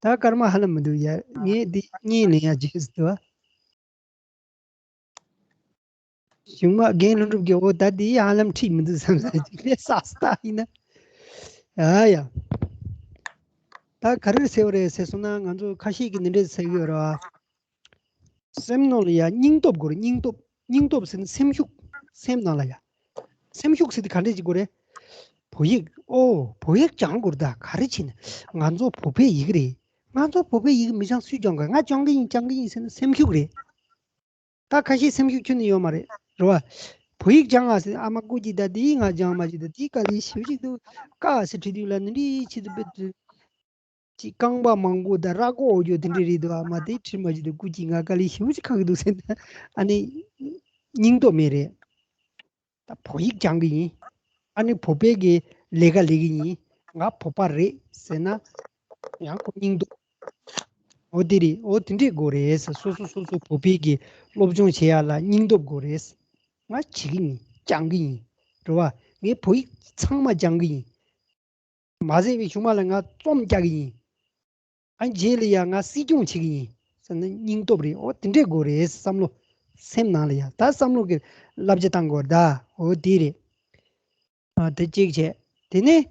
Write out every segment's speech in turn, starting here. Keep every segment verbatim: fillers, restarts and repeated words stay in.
ད་སྐར་མ་ཧ་ལམ་མི་འདུག་ཡ། ངས་འདི་གཉིས་ལེན་ཡ་བརྗེད་སོང་། གཞུང་མ་རྒན་ལྷུན་གྲུབ་ཀྱིས། འོ་ད་འདི་ཧ་ལམ་འཁྲིད་མི་འདུག་བསམ་ས་ཅིག་ལས་ས་སྟ་ཡིན་ན། ཨ་ཡ། ད་ག་རེ་ཟེར་བ་རེད་ཟེར་སོང་ན། ང་ཚོ་ཁ་ཤས་ཀྱིས་འདི་འདྲས་ཟེར་གྱི་ཡོད་རེད་བ། སེམས་ནང་ལ་ཡ་སྙིང་སྟོབས་དགོས་རེད། སྙིང་སྟོབས། སྙིང་སྟོབས་ཟེར་ན་སེམས་ཤུགས། སེམས་ནང་ལ་ཡ། སེམས་ཤུགས་ཟེར་དེ་ག་འདྲས་ཅིག་དགོས་རེད། བོད་ཡིག་ཨོ་བོད་ཡིག་སྦྱང་དགོས་རེད། ད་ག་རེ་བྱས་ན་ང་ཚོ་བོད་པའི་ཡིག་རེད། ང་ཚོ་བོད་པའི་ཡིག་མི་སྦྱང་སུས་སྦྱང་དགོས། ང་སྦྱང་གི་ཡིན། སྦྱང་གི་ཡིན་ཟེར་ན་སེམས་ཤུགས་རེད། ད་ཁ་ཤས་སེམས་ཤུགས་ཁྱོན་ནས་ཡོད་མ་རེད། རེད་བ། བོད་ཡིག་སྦྱང་ང་ཟེར། ཨ་མ་སྐུ་མཁྱེན། ད་དེ་ང་སྦྱང་མ་བྱེད། ད་དེ་དཀའ་ལས་ཞེ་པོ་ཅིག་འདུག། ཀ་ཟེར་བྲིས་དུས་ལ་འདི་འདྲས་ཆེད་དུ་དཔེ་དུ་ཅིག་རྐང་པ་མང་པོ་དང་ར་སྐོར་འོ་ཅོ་དེ་འདྲས་རེད་འདུག། ཨ་མ་དེ་བྲིས་མ་བྱེད་དུ་སྐུ་མཁྱེན་ང་དཀའ་ལས་ཞེ་པོ་ཅིག་ཁག་གི་འདུག་ཟེར་ན། ཨ་ནི་སྙིང་སྟོབས་མེད་རེད། ད་བོད་ཡིག་སྦྱང་གི་ཡིན། ཨ་ནི་བོད་པའི་གི་ལས་ཀ་ལས་གི་ཡིན། ང་བོད་པ་རེད་ཟེར་ན་ཡང་ཁོ་སྙིང་སྟོབས། འོ་དེ་རེད། འོ་དེ་འདྲས་དགོས་རེད་ཟེར། སོ་སོ་སོ་སོ་བོད་པའི་གི་སློབ་སྦྱོང་བྱེད་ཡ་ལ་སྙིང་སྟོབས་དགོས་རེད་ཟེར། ང་བྱེད་གི་ཡིན། སྦྱང་གི་ཡིན། རེད་བ། ངས་བོད་ཡིག་ཚང་མ་སྦྱང་གི་ཡིན། མ་ཟད་པའི་གཞུག་མ་ལ་ང་རྩོམ་རྒྱག་གི་ཡིན། ཨ་རྗེས་ལ་ཡ་ང་སྲིད་སྐྱོང་བྱེད་ཀྱི་ཡིན་ཟེར་ན་སྙིང་སྟོབས་རེད། འོ་དེ་འདྲས་དགོས་རེད། བསམ་བློ་སེམས་ནང་ལ་ཡ། ད་བསམ་བློ་གི་བསླབ་བྱ་བཏང་དགོས་རེད་ད། འོ་དེ་རེད། ཨ་དེ་གཅིག་བྱས། དེ་ནས་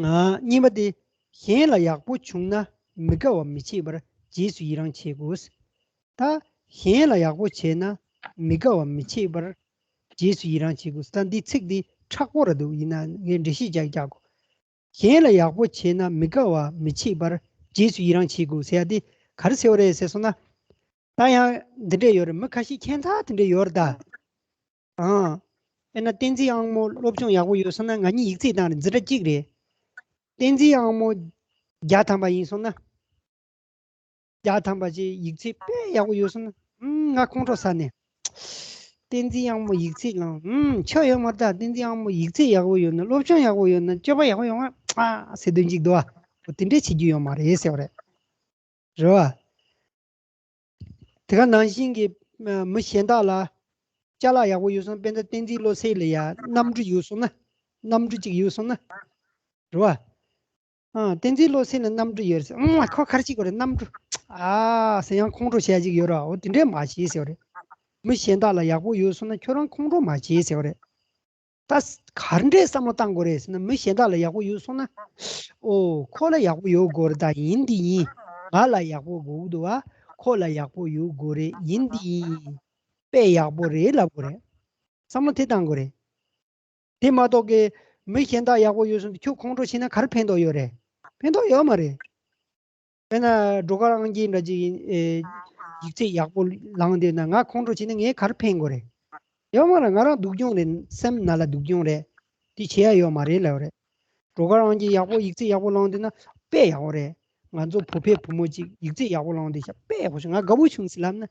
ཨ་གཉིས་པ་དེ། གཞན་ལ་ཡག་པོ་བྱུང་ན་མི་དགའ་བ་མི་བྱེད་པར་རྗེས་སུ་ཡི་རང་བྱེད་དགོས། ད་གཞན་ལ་ཡག་པོ་བྱས་ན་མི་དགའ་བ་མི་བྱེད་པར་རྗེས་སུ་ཡི་རང་བྱེད་དགོས། ད་འདི་ཚིག་འདི་མཁྲེགས་པོ་ར་འདུག། ཡིན་ན་ངས་འགྲེལ་བཤད་རྒྱག་རྒྱག་གོ། གཞན་ལ་ཡག་པོ་བྱས་ན་མི་དགའ་བ་མི་བྱེད་པར་རྗེས་སུ་ཡི་རང་བྱེད་དགོས་ཟེར་ཡ་དེ་ག་རེ་ཟེར་བ་རེད་ཟེར་སོང་ན། ད་ཡང་འདི་འདྲས་ཡོད་རེད། མི་ཁ་ཤས་ཁྱད་མཚར་དེ་འདྲས་ཡོད་རེད་ད། ཨང་། དཔེར་ན་བསྟན་འཛིན་དབང་མོ་སློབ་སྦྱོང་ཡག་པོ་ཡོད་སོང་ན་ང་གཉིས་ཡིག་ཚད་བཏང་རེད། འཛིན་གྲྭ་གཅིག་རེད། བསྟན་འཛིན་དབང་མོ་བརྒྱ་ཐམ་པ་ཡིན་སོང་ན། བརྒྱ་ཐམ་པ་ཅིག་ཡིག་ཚད་དཔེ་ཡག་པོ་ཡོད་སོང་ན། ཨུམ། ང་ཁོང་ཁྲོ་ཟ་ནས། བསྟན་འཛིན་དབང་མོ་ཡིག་ཚད་ལངས། ཨུམ། ཆོ་ཡོད་མ་རེད་ད། བསྟན་འཛིན་དབང་མོ་ཡིག་ཚད་ཡག་པོ་ཡོད་ན། སློབ་སྦྱོང་ཡག་པོ་ཡོད་ན། སྤྱོད་པ་ཡག་པོ་ཡོད་ན། ཨ་ཟེར་དོན་གཅིག་འདུག་ཨ། འོ་དེ་འདྲས་བྱེད་རྒྱུ་ཡོད་མ་རེད་ཟེར་བ་རེད། རེད་བ། དེ་ག་ནང་བཞིན་གྱི་མི་གཞན་དག་ལ་ཅ་ལག་ཡག་པོ་ཡོད་སོང་། དཔེར་ན་བསྟན་འཛིན་བློ་གསལ་ལ་ཡ་གནམ་གྲུ་ཡོད་སོང་ན། གནམ་གྲུ་གཅིག་ཡོད་སོང་ན། རེད་བ། ཨ། བསྟན་འཛིན་བློ་གསལ་ལ་གནམ་གྲུ་ཡོད་ཟེར། ཨང་། ཁོ་ག་རེ་བྱེད་དགོས་རེད། གནམ་གྲུ། ཨ་ཟེར་ཡང་ཁོང་ཁྲོ་བྱེད་ཡ་ཅིག་ཡོད་རེད་བ། འོ་དེ་འདྲས་མ་བྱེད་ཟེར་བ་རེད། མི་གཞན་དག་ལ་ཡག་པོ་ཡོད་སོང་ན་ཁྱོད་རང་ཁོང་ཁྲོ་མ་བྱེད་ཟེར་བ་རེད། ད་ག་འདྲས་བསམ་བློ་བཏང་དགོས་རེད་ཟེར་ན། མི་གཞན་དག་ལ་ཡག་པོ་ཡོད་སོང་ན། ཨོ་ཁོ་ལ་ཡག་པོ་ཡོད་དགོས་རེད། ད་ཡིན་འདི་ཡིན། ང་ལ་ཡག་པོ་དགོས་ཀྱི་འདུག་བ། ཁོ་ལ་ཡག་པོ་ཡོད་དགོས་རེད། ཡིན་འདི་ཡིན། དཔེ་ཡག་པོ་རེད་ལབ་དགོས་རེད། བསམ་བློ་དེ་བཏང་དགོས་རེད། དེ་མ་གཏོགས་ཀྱི་མི་གཞན་དག་ཡག་པོ་ཡོད་སོང་དུས་ཁྱོད་ཁོང་ཁྲོ་བྱས་ན་ག་རེ་ཕན་ཐོགས་ཡོད་རེད། ཕན་ཐོགས་ཡོད་མ་རེད། དཔེར་ན་སྒྲོལ་དཀར་དབང་རྒྱལ་འདྲ་ཅིག་ཡིན། ཨེ། ཡིག་ཚད་ཡག་པོ་ལངས་བསྡད་ན་ང་ཁོང་ཁྲོ་བྱས་ན་ངས་ག་རེ་ཕན་དགོས་རེད། ཡོད་མ་རེད། ང་རང་སྡུག་གྱོང་རེད། སེམས་ནང་ལ་སྡུག་གྱོང་རེད། དེ་བྱེད་ཡ་ཡོད་མ་རེད་ལབ་རེད། སྒྲོལ་དཀར་དབང་རྒྱལ་ཡག་པོ་ཡིག་ཚད་ཡག་པོ་ལངས་བསྡད་ན་དཔེ་ཡག་པོ་རེད། ང་ཚོ་བོད་པའི་བུ་མོ་ཅིག་ཡིག་ཚད་ཡག་པོ་ལངས་བསྡད་ཤག། དཔེ་ཡག་པོ་བྱུང་། ང་དགའ་པོ་བྱུང་ཟེར་ལབ་ན།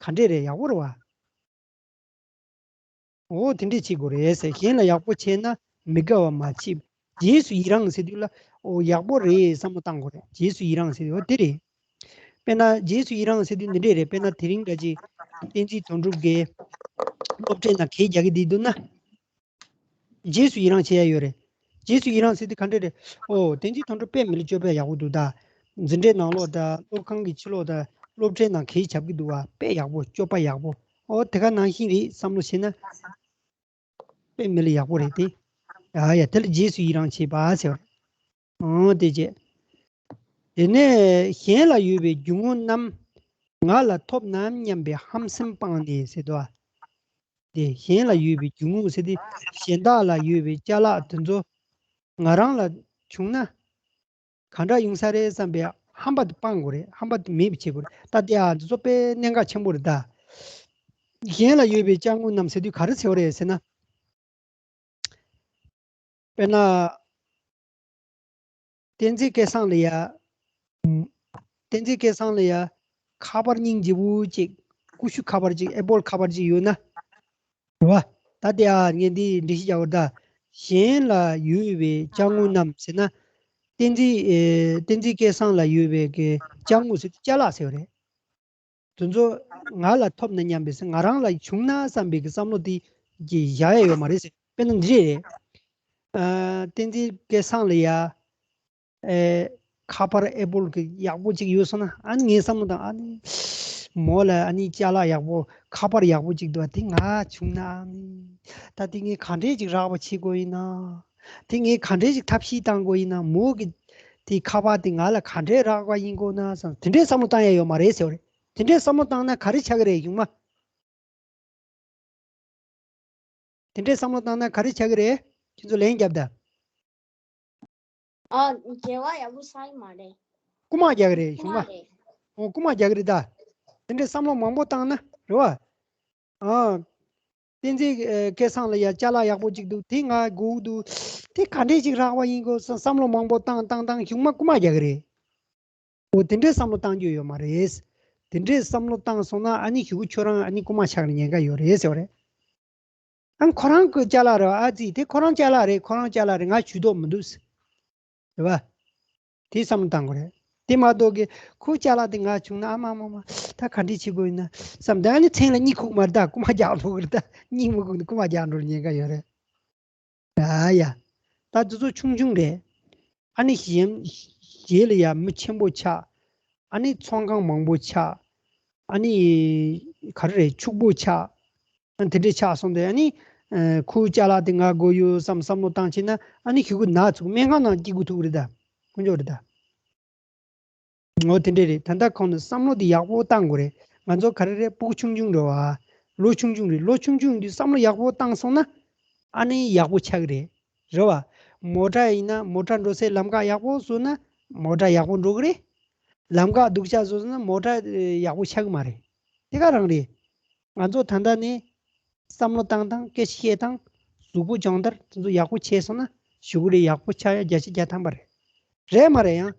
ག་འདྲས་རེད། ཡག་པོ་རེད་བ། འོ་དེ་འདྲས་བྱེད་དགོས་རེད་ཟེར། གཞན་ལ་ཡག་པོ་བྱས་ན་མི་དགའ་བ་མ་བྱེད། རྗེས་སུ་ཡི་རང་ཟེར་དུས་ལ། འོ་ཡག་པོ་རེད་བསམ་བློ་བཏང་དགོས་རེད། རྗེས་སུ་ཡི་རང་ཟེར་དུས་འོ་དེ་རེད། དཔེར་ན་རྗེས་སུ་ཡི་རང་ཟེར་དུས་འདི་འདྲས་རེད། དཔེར་ན་དེ་རིང་འདྲ་ཅིག་བསྟན་འཛིན་དོན་གྲུབ་ཀྱིས་སློབ་གྲྭའི་ནང་གད་རྒྱག་གི་བསྡད་འདུག་ན། རྗེས་སུ་ཡི་རང་བྱེད་ཡ་ཡོད་རེད། རྗེས་སུ་ཡི་རང་ཟེར་དུས་ག་འདྲས་རེད། ཨོ་བསྟན་འཛིན་དོན་གྲུབ་དཔེ་མི་ལ་སྤྱོད་པ་ཡག་པོ་འདུག་ད། འཛིན་གྲྭའི་ནང་ལོགས་དང་སློབ་ཁང་གི་ཕྱི་ལོགས་དང་སློབ་གྲྭའི་ནང་གད་རྒྱག་གི་འདུག་བ། དཔེ་ཡག་པོ། སྤྱོད་པ་ཡག་པོ། ཨོ་དེ་ག་ནང་བཞིན་རེད་བསམ་བློ་བྱས་ན། དཔེ་མི་ལ་ཡག་པོ་རེད་དེ། ཡ་ཡ། དེ་ལ་རྗེས་སུ་ཡི་རང་བྱེད་པ་ཟེར་བ་རེད། ཨོ་དེ་རྗེས། དེ་ནས་གཞན་ལ་ཡོད་པའི་རྒྱུ་དངོས་རྣམས་ང་ལ་ཐོབ་ནའམ་སྙམ་པའི་ཧམ་སེམས་སྤངས་ནས་ཟེར་དོ། དེ་གཞན་ལ་ཡོད་པའི་རྒྱུ་དངོས་ཟེར་དེ་གཞན་དག་ལ་ཡོད་པའི་ཅ་ལག་དེ་ཚོ་ང་རང་ལ་བྱུང་ན་ག་འདྲ་ཡོང་ས་རེད་བསམ་པའི་ཧམ་པ་དེ་སྤང་དགོས་རེད། ཧམ་པ་དེ་མེད་པ་བྱེད་དགོས་རེད། ད་དེ་ཨ་འདི་ཚོ་དཔེ་གནད་འགག་ཆེན་པོ་རེད་ད། གཞན་ལ་ཡོད་པའི་ཅ་དངོས་རྣམས་ཟེར་དུས་ག་རེ་ཟེར་བ་རེད་ཟེར་ན། དཔེར་ན། བསྟན་འཛིན་སྐལ་བཟང་ལ་ཡ། བསྟན་འཛིན་སྐལ་བཟང་ལ་ཡ། ཁ་པར་སྙིང་རྗེ་པོ་ཅིག། ཀུ་ཤུ་ཁ་པར་ཅིག། ཨེ་པོལ་ཁ་པར་ཅིག་ཡོད་ན། རེད་བ། ད་དེ་ཨ་ངས་འདི་འགྲེལ་བཤད་རྒྱག་དགོས་རེད་ད། གཞན་ལ་ཡོད་པའི་ཅ་དངོས་རྣམས་ཟེར་ན། བསྟན་འཛིན་ཨེ། བསྟན་འཛིན་སྐལ་བཟང་ལ་ཡོད་པའི་གི་ཅ་དངོས་ཟེར་དུས་ཅ་ལག་ཟེར་བ་རེད། དེ་ཚོ་ང་ལ་ཐོབ་ན་སྙམ་པའི་སེམས། ང་རང་ལ་བྱུང་ན་བསམ་པའི་གི་བསམ་བློ་དེ་གི་བཞག་ཡ་ཡོད་མ་རེད་ཟེར། དཔེར་ན་འདི་རེད། ཨ། བསྟན་འཛིན་སྐལ་བཟང་ལ་ཡ། ཨེ། ཁ་པར་ཨེ་པོལ་གི་ཡག་པོ་ཅིག་ཡོད་སོང་ན། ཨ་ནི་ངས་བསམ་བློ་བཏང་། ཨ་ནི་མོ་ལ་ཨ་ནི་ཅ་ལག་ཡག་པོ་ཁ་པར་ཡག་པོ་ཅིག་འདུག་པ་དེ་ང་བྱུང་ན། ཨ་ནི་ད་དེ་ངས་ག་འདྲས་ཅིག་རག་པ་བྱེད་དགོས་ཡིན་ན། དེ་ངས་ག་འདྲས་ཅིག་ཐབས་ཤེས་བཏང་དགོས་ཡིན་ན། མོ་གི་དེ་ཁ་པར་དེ་ང་ལ་ག་འདྲས་རག་པ་ཡིན་དགོས་ན་བསམ། དེ་འདྲས་བསམ་བློ་བཏང་ཡ་ཡོད་མ་རེད་ཟེར་བ་རེད། དེ་འདྲས་བསམ་བློ་བཏང་ན་ག་རེ་ཆགས་ཀྱི་རེད་གཞུག་མ། དེ་འདྲའི་བསམ་བློ་བཏང་ན་ག་རེ་ཆགས་ཀྱི་རེད། ཁྱེད་ཚོ་ལན་རྒྱབ་དང་། ཨ། འགྱེལ་བ་ཡག་པོ་ཆགས་ཀྱི་མ་རེད། རྐུ་མ་རྒྱག་གི་རེད་གཞུག་མ། རེད། ཨོ། རྐུ་མ་རྒྱག་གི་རེད་ད། དེ་འདྲའི་བསམ་བློ་མང་པོ་བཏང་ན་རེད་བ། ཨ། བསྟན་འཛིན་སྐལ་བཟང་ལ་ཡ་ཅ་ལག་ཡག་པོ་ཅིག་འདུག་དེ་ང་དགོས་འདུག་དེ་ག་འདྲས་ཅིག་རག་པ་ཡིན་དགོས་བསམ་བསམ་བློ་མང་པོ་བཏང་བཏང་བཏང་གཞུག་མ་རྐུ་མ་རྒྱག་གི་རེད། འོ། དེ་འདྲའི་བསམ་བློ་བཏང་རྒྱུ་ཡོད་མ་རེད། དེ་འདྲའི་བསམ་བློ་བཏང་སོང་ན་ཨ་ནི་གཞུག་གུ་ཁྱོད་རང་ཨ་ནི་རྐུ་མ་ཆགས་ནས་ཉེན་ཁ་ཡོད་རེད་ཟེར་བ་རེད། ཨ། ཁོ་རང་གི་ཅ་ལག་རེད་བ། ཨ་ཙི། དེ་ཁོ་རང་ཅ་ལག་རེད། ཁོ་རང་ཅ་ལག་རེད། ང་ཇུས་གཏོགས་མི་འདུག་ཟེར། རེད་བ། དེ་བསམ་བློ་བཏང་དགོས་རེད། དེ་མ་གཏོགས་ཀྱི་ཁོའི་ཅ་ལག་དེ་ང་བྱུང་ན། ཨ་མ་མ་མ། ད་ག་འདྲས་བྱེད་དགོས་ཡིན་ན་བསམ། ད་ཨ་ནི་མཚན་ལ་གཉིད་ཁུག་མ་རེད་ད། རྐུ་མ་རྒྱག་འགྲོ་གི་རེད་ད། གཉིད་མི་ཁུག་ནས་རྐུ་མ་རྒྱག་འགྲོ་ལ་ཉེན་ཁ་ཡོད་རེད། ཡ་ཡ། ད་དེ་ཚོ་ཆུང་ཆུང་རེད། ཨ་ནི་གཞན། གཞན་ལ་ཡ་མི་ཆེན་པོ་ཆགས། ཨ་ནི་ཚོང་ཁང་མང་པོ་ཆགས། ཨ་ནི་ག་རེ་རེད། ཕྱུག་པོ་ཆགས། ཨ། དེ་འདྲས་ཆགས་སོང་སྟེ། ཨ་ནི་ཨ། ཁོའི་ཅ་ལག་དེ་ང་དགོས་ཡོད་བསམ་བསམ་བློ་བཏང་བྱས་ན། ཨ་ནི་གཞུག་གུ་ན་ཚུགས། སྨན་ཁང་ནང་སྐྱེལ་དགོས་ཐུག་རེད་ད། དཀོན་མཆོག་རེད་ད། འོ། དེ་འདྲས་རེད། ད་ལྟ་ཁོང་ནས་བསམ་བློ་དེ་ཡག་པོ་བཏང་དགོས་རེད། ང་ཚོ་ག་རེ་རེད། སྤུ་གུ་ཆུང་ཆུང་རེད་བ། ལོ་ཆུང་ཆུང་རེད། ལོ་ཆུང་ཆུང་དུས་བསམ་བློ་ཡག་པོ་བཏང་སོང་ན་ཨ་ནི་ཡག་པོ་ཆགས་ཀྱི་རེད། རེད་བ། མོ་ཊ་ཡིན་ན་མོ་ཊ་འགྲོ་སའི་ལམ་ཁ་ཡག་པོ་བཟོས་ན་མོ་ཊ་ཡག་པོ་འགྲོ་གི་རེད། ལམ་ཁ་སྡུག་ཅག་བཟོས་ན་མོ་ཊ་ཡག་པོ་ཆགས་ཀྱི་མ་རེད། དེ་ག་རང་རེད། ང་ཚོ་ད་ལྟ་ནས་བསམ་བློ་བཏང་སྟངས། སྐད་ཆ་བཤད་སྟངས། གཟུགས་པོ་སྦྱོང་བརྡར་དེ་ཚོ་ཡག་པོ་བྱས་སོང་ན་གཞུག་གུ་རེ་ཡག་པོ་ཆགས་ཡ་བརྒྱ་ཆ་བརྒྱ་ཐམ་པ་རེད། རེད་མ་རེད་ཡང་།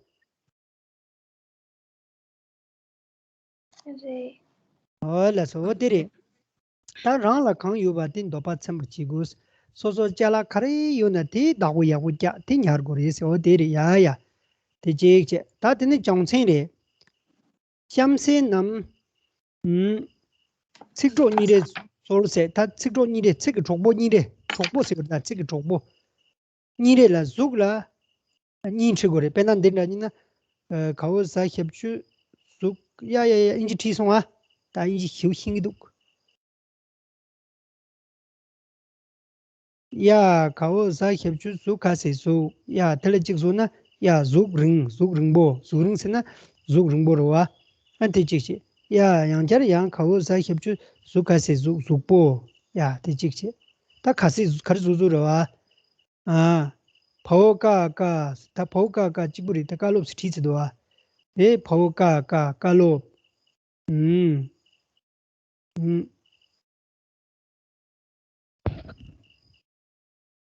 རེད། འོ། ལགས་སོ། འོ་དེ་རེད། ད་རང་ལ་གང་ཡོད་པ་དེ་འདོད་པ་ཚིམ་པར་བྱེད་དགོས། སོ་སོ་ཅ་ལག་ག་རེ་ཡོད་ན་དེ་བདག་པོ་ཡག་པོ་རྒྱག་དེ་ཉར་དགོས་རེད་ཟེར། འོ་དེ་རེད། ཡ་ཡ། དེ་གཅིག་བྱས། ད་དེ་ནས་སྦྱོང་ཚན་རེད། གཤམ་གསལ་རྣམས། ཨུམ། ཚིག་གྲོགས་གཉིས་རེ་སོར་ཟེར། ད་ཚིག་གྲོགས་གཉིས་རེ། ཚིག་གི་གྲོགས་པོ་གཉིས་རེ། གྲོགས་པོ་ཟེར་བ་ད་ཚིག་གི་གྲོགས་པོ། གཉིས་རེ་ལ་གཟུགས་ལ་གཉིས་འབྲི་དགོས་རེད། དཔེར་ན་འདི་འདྲ་ཡིན་ན། ཨ། གའོ་གཟའ་ཞབས་ཀྱུ་གཟུགས། ཡ་ཡ་ཡ། ཨིན་ཇི་བྲིས་སོང་ཨ། ད་ཨིན་ཇི་ཞེ་པོ་ཤེས་ཀྱི་འདུག་ཡ། གའོ་གཟའ་ཞབས་ཀྱུ་གཟུགས། ག་ཟེར་གཟུགས། ཡ། དེ་ལ་གཅིག་བཟོས་ན། ཡ། གཟུགས་རིང་། གཟུགས་རིང་པོ། གཟུགས་རིང་ཟེར་ན་གཟུགས་རིང་པོ་རེད་བ། ཨ། དེ་གཅིག་བྱས། ཡ། ཡང་བསྐྱར་ཡང་། གའོ་གཟའ་ཞབས་ཀྱུ་གཟུགས། ག་ཟེར་གཟུགས། གཟུགས་པོ། ཡ། དེ་གཅིག་བྱས། ད་ག་ཟེར་ག་རེ་བཟོ་བཟོ་རེད་བ། ཨ། བའོ་ཀ་ཀ། ད་བའོ་ཀ་ཀ་གཅིག་པུ་རེད། ད་བཀའ་སློབ་ཟེར་བྲིས་ཚེ་འདུག་བ། དེ་བའོ་ཀ་ཀ་བཀའ་སློབ། ཨུམ། ཨུམ།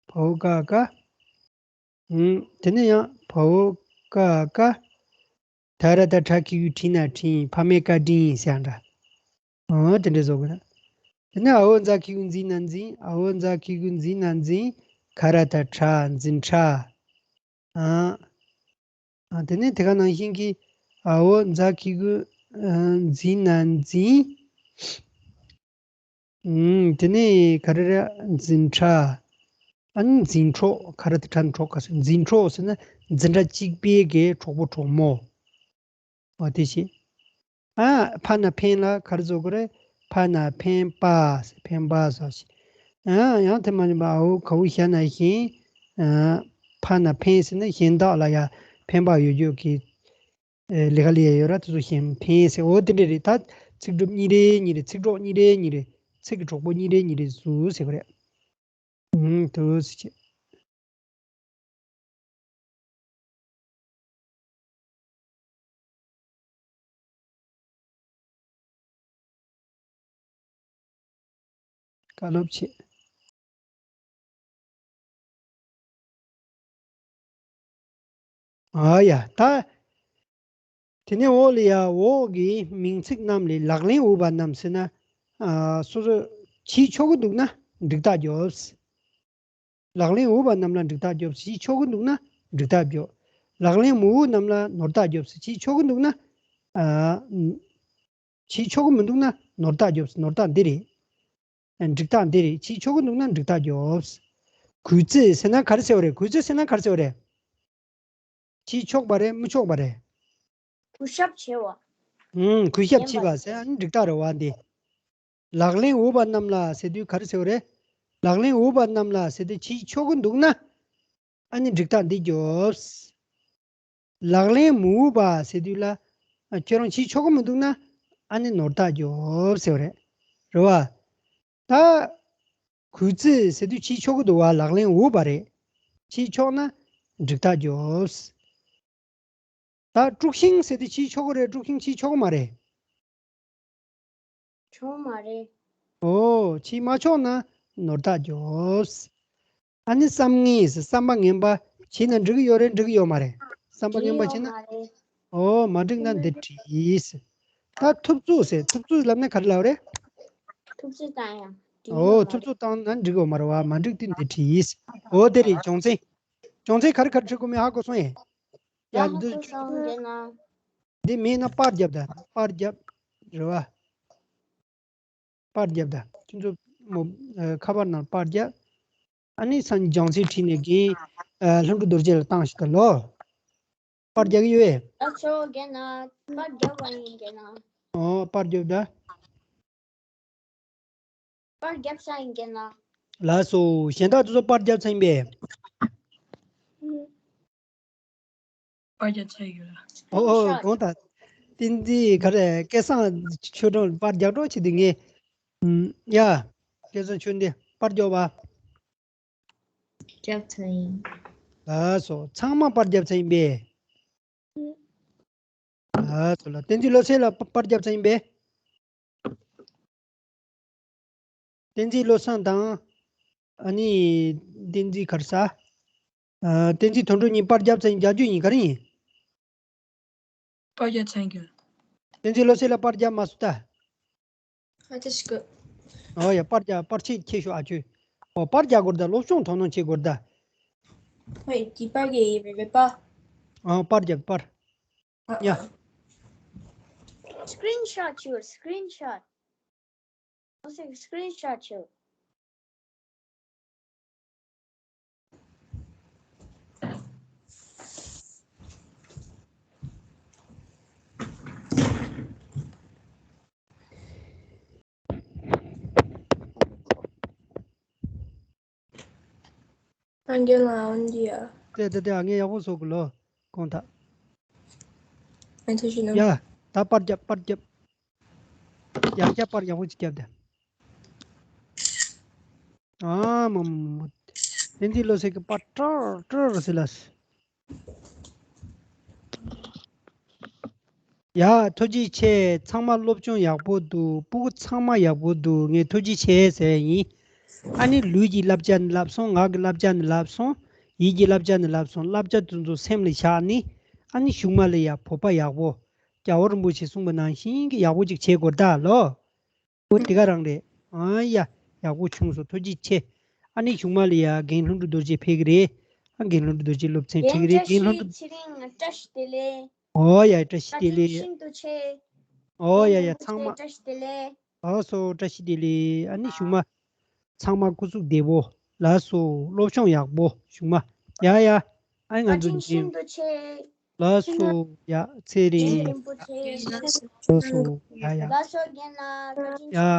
བའོ་ཀ་ཀ། ཨུམ། དེ་ནས་ཡང་བའོ་ཀ་ཀ། ད་ར་བཏགས་གྲ། གི་གུ་གྲི། ན་འཕྲིན། ཕ་མའི་བཀའ་དྲིན་ཟེར་ཡ་འདྲ། འོ། དེ་འདྲ་བཟོ་དགོས་རེད། དེ་ནས་འའོ་ཛ་གི་གུ་འཛི། ན་འཛིན། འའོ་ཛ་གི་གུ་འཛི། ན་འཛིན། ག་ར་བཏགས་གྲ། འཛིན་གྲྭ། ཨ། ཨ། དེ་ནས་དེ་ག་ནང་བཞིན་གྱི་འའོ་ཛ་གི་གུ་ཨ་འཛི། ན་འཛིན། ཨུམ། དེ་ནས་ག་རེ་རེད། འཛིན་གྲྭ། ཨ་ནི་འཛིན་གྲོགས། ག་ར་བཏགས་གྲ། གྲོགས། ག་ཟེར། འཛིན་གྲོགས་ཟེར་ན་འཛིན་གྲྭ་གཅིག་པའི་གི་གྲོགས་པོ་གྲོགས་མོ། འོ་དེ་བྱས། ཨ། ཕ་ན་ཕན་ལ་ག་རེ་བཟོ་དགོས་རེད། ཕ་ན་ཕན་པ་ཟེར། ཕན་པ་ཟེར་བ་ཞིག་ཨ། ཡང་དེ་མ་ཡིན་པ་འའོ་གའོ་ཞ་ན་ཞན། ཨ། ཕ་ན་ཕན་ཟེར་ན་གཞན་དག་ལ་ཡ་ཕན་པ་ཡོད་རྒྱུ་གི། ཨེ། ལས་ཀ་ལས་ཡ་ཡོད་ར། དེ་ཚོ་གཞན་ཕན་ཟེར། འོ་དེ་འདྲ་རེད། ད་ཚིག་གྲོགས་གཉིས་རེ་གཉིས་རེ། ཚིག་གྲོགས་གཉིས་རེ་གཉིས་རེ། ཚིག་གི་གྲོགས་པོ་གཉིས་རེ་གཉིས་རེ་བཟོ་ཟེར་བ་རེད། ཨུམ། དེ་ཟེར་བྱས། བཀའ་སློབ་བྱེད། ཨ་ཡ། ད་དེ་ནས་འོག་ལ་ཡ། འོག་གི་མིང་ཚིག་རྣམས་ལས་ལག་ལེན་འོས་པ་རྣམས་ཟེར་ན། ཨ། སོ་སོ་བྱེད་ཆོག་གི་འདུག་ན་འགྲིག་རྟགས་རྒྱོབ། ལག་ལེན་འོས་པ་རྣམས་ལ་འགྲིག་རྟགས་རྒྱོབ། བྱེད་ཆོག་གི་འདུག་ན་འགྲིག་རྟགས་རྒྱོབ། ལག་ལེན་མི་འོས་རྣམས་ལ་ནོར་རྟགས་རྒྱོབ། བྱེད་ཆོག་གི་འདུག་ན། ཨ། བྱེད་ཆོག་གི་མི་འདུག་ན་ནོར་རྟགས་རྒྱོབ། ནོར་རྟགས་འདི་རེད། འགྲིག་རྟགས་འདི་རེད། བྱེད་ཆོག་གི་འདུག་ན་འགྲིག་རྟགས་རྒྱོབ། གུས་བརྩི་ཟེར་ན་ག་རེ་ཟེར་བ་རེད། གུས་བརྩི་ཟེར་ན་ག་རེ་ཟེར་བ་རེད། བྱེད་ཆོག་པ་རེད་མི་ཆོག་པ་རེད། གུས་ཞབས་བྱེད་པ། ཨུམ། གུས་ཞབས་བྱེད་པ་ཟེར་ཨ་ནི་འགྲིག་རྟགས་རེད་བ་འདི། ལག་ལེན་འོས་པ་རྣམས་ལ་ཟེར་དུས་ག་རེ་ཟེར་བ་རེད། ལག་ལེན་འོས་པ་རྣམས་ལ་ཟེར་དུས་བྱེད་ཆོག་གི་འདུག་ན། ཨ་ནི་འགྲིག་རྟགས་འདི་རྒྱོབ། ལག་ལེན་མི་འོས་པ་ཟེར་དུས་ལ། ཁྱོད་རང་བྱེད་ཆོག་གི་མི་འདུག་ན། ཨ་ནི་ནོར་རྟགས་རྒྱོབ་ཟེར་བ་རེད། རེད་བ། ད། གུས་བརྩི་ཟེར་དུས་བྱེད་ཆོག་གི་འདུག་བ། ལག་ལེན་འོས་པ་རེད། བྱེད་ཆོག་ན་འགྲིག་རྟགས་རྒྱོབ། ད་དཀྲུག་ཤིང་ཟེར་དུས་བྱེད་ཆོག་གི་རེད་དཀྲུག་ཤིང་བྱེད་ཆོག་གི་མ་རེད། ཆོག་མ་རེད། ཨོ། བྱེད་མ་ཆོག་ན་ནོར་རྟགས་རྒྱོབ། ཨ་ནི་བསམ་ངན་ཟེར་བསམ་པ་ངན་པ་བྱས་ན་འགྲིག་གི་ཡོད་རེད་འགྲིག་གི་ཡོད་མ་རེད། བསམ་པ་ངན་པ་བྱས་ན། འགྲིག་ཡོད་མ་རེད། ཨོ་མ་འགྲིག་ན་འདི་བྲིས། ད་ཐུབ་ཚོད་ཟེར་ཐུབ་ཚོད་ལབ་ན་ག་རེ་ལབ་རེད། ཐུབ་ཚོད་བཏང་ཡང་འགྲིག་ཨོ་ཡོད་མ་ཐུབ་ཚོད་བཏང་ན་འགྲིག་ཡོད་མ་རེད་བ་མ་འགྲིག་དུས་འདི་བྲིས། ཨོ་དེ་རེད་སྦྱོང་ཚན། སྦྱོང་ཚན་ག་རེ་ག་རེ་བྲིས་དགོས་མིན་ཧ་གོ་སོང་ངས། ཡ་ཡ་འདི་ཧ་གོ་སོང་རྒན་ལགས། འདི་མིན་ན་པར་རྒྱབ་ད་པར་རྒྱབ། རེད་བ། པར་རྒྱབ་ད། ཁྱོད་ཚོ་མོ་ཨ་ཁ་པར་ནང་པར་རྒྱབ། ཨ་ནི་སང་ཉིན་སྦྱོང་ཚན་ཁྲིད་ནས་རྒན་ཨ་ལྷུན་གྲུབ་རྡོ་རྗེ་ལ་བཏང་ཞིག་ད་ལོ། པར་རྒྱག་གི་ཡོད་པས། ཨ་ཚོ་རྒན་ལགས་པར་རྒྱབ་པ་ཡིན་རྒན་ལགས། ཨོ་པར་རྒྱབ་ད། པར་རྒྱབ་ས་ཡིན་རྒན་ལགས། ལགས་སོ་གཞན་དག་དེ་ཚོ་པར་རྒྱབ་ཚར་ཡིན་པས། པར་རྒྱག་ཚར་ཡོད། ཨོ་ཨོ་དགོངས་དག་བསྟན་འཛིན་ག་རེ་སྐལ་བཟང་ཆོས་སྒྲོན་པར་རྒྱག་རོགས་བྱེད་དུས་ངས། ཨུམ། ཡ། སྐལ་བཟང་ཆོས་འདི་པར་རྒྱོབ་པ། རྒྱབ་ཚར་ཡིན། ལགས་སོ་ཚང་མ་པར་རྒྱབ་ཚར་ཡིན་པས། ལགས་སོ་ལ་བསྟན་འཛིན་བློ་གསལ་ལ་པར་རྒྱབ་ཚར་ཡིན་པས། བསྟན་འཛིན་བློ་བཟང་དང་། ཨ་ནི། བསྟན་འཛིན་ག་རེ་ཟ། ཨ། བསྟན་འཛིན་དོན་གྲུབ་གཉིས་པར་རྒྱབ་ཚར་ཡིན་རྒྱག་རྒྱུ་ཡིན་ག་རེ་ཡིན། པར་རྒྱབ་ཚར་ཡིན། བསྟན་འཛིན་བློ་གསལ་ལ་པར་རྒྱབ་མ་སོང་ད། ཨ་ཅེ་ཤི་ཀི། ཨོ་ཡ་པར་རྒྱབ་པར་ཆས་ཁྱེར་ཤོག་ཨ་ཅོ། ཨོ་པར་རྒྱག་དགོས་ད་སློབ་སྦྱོང་དོ་སྣང་བྱེད་དགོས་ད། ཧོꯏ་དེ་པར་རྒྱབ་ཡིན་རེད་པ། ཨ་པར་རྒྱབ་པར། ཡ། Screenshot བྱོས། Screenshot. ཨོ་སེ་screenshot བྱོས། ཨ་རྒན་ལགས་འོན་ཏེ་ཡ། དེ་དེ་དེ་ཨ་ངས་ཡག་པོ་བཟོ་དགོས་ལོ། དགོངས་དག་ཨ་ཐུགས་རྗེ་གནང་། ཡ། ད་པར་རྒྱབ་པར་རྒྱབ། ཡ་རྒྱབ་པར་ཡག་པོ་ཅིག་རྒྱབ་དེ། ཨ་མ་མ་མ། བསྟན་འཛིན་བློ་གསལ་གྱི་པར་ཀྲར་ཀྲར་ཟེར་ལ། ཡ་ཐུགས་རྗེ་ཆེ། ཚང་མ་སློབ་སྦྱོང་ཡག་པོ་འདུག་སྤུ་གུ་ཚང་མ་ཡག་པོ་འདུག་ངས་ཐུགས་རྗེ་ཆེ་ཟེར་ཡིན། ཨ་ནི་ལུས་ཀྱི་བསླབ་བྱ་ནི་བསླབ་སོང་། ངག་གི་བསླབ་བྱ་ནི་བསླབ་སོང་། ཡིད་ཀྱི་བསླབ་བྱ་ནི་བསླབ་སོང་། བསླབ་བྱ་དེ་ཚོ་སེམས་ལ་བཞག་ནས་ཨ་ནི་གཞུག་མ་ལ་ཡ་བོད་པ་ཡག་པོ། རྒྱལ་བ་རིན་པོ་ཆེས་གསུངས་པ་ནང་བཞིན་གྱི་ཡག་པོ་ཅིག་བྱེད་དགོས་ད་ལོ། འོ་དེ་ག་རང་རེད། ཨ་ཡ། ཡག་པོ་བྱུང་སོང་ཐུགས་རྗེ་ཆེ། ཨ་ནི་གཞུག་མ་ལ་ཡ་རྒན་ལྷུན་གྲུབ་རྡོ་རྗེ་ཕེབས་ཀྱི་རེད། ཨ་རྒན་ལྷུན་གྲུབ་རྡོ་རྗེ་སློབ་ཚན་ཁྲིད་ཀྱི་རེད། རྒན་ལྷུན་གྲུབ། ཚེ་རིང་བཀྲ་ཤིས་བདེ་ལེགས། ཨོ་ཡ་བཀྲ་ཤིས་བདེ་ལེགས། བཀའ་དྲིན་ཤིན་ཏུ་ཆེ། ཨོ་ཡ་ཡ་ཚང་མ། བཀྲ་ཤིས་བདེ་ལེགས། ཨོ་སོ་བཀྲ་ཤིས་བདེ་ལེགས། ཨ་ནི་གཞུག་མ། ཚང་མ་སྐུ་གཟུགས་བདེ་པོ། ལགས་སོ་སློབ་སྦྱོང་ཡག་པོ་གཞུག་མ། ཡ་ཡ། ཨ་ང་ཚོ་བཀའ་དྲིན་ཤིན་ཏུ་ཆེ། ལགས་སོ་ཡ་ཚེ་རིང་། རྒན་རིན་པོ་ཆེ། ལགས་སོ་ཡ་ཡ། ལགས་སོ་རྒན་ལགས་བཀའ་དྲིན་ཆེ། ཡ།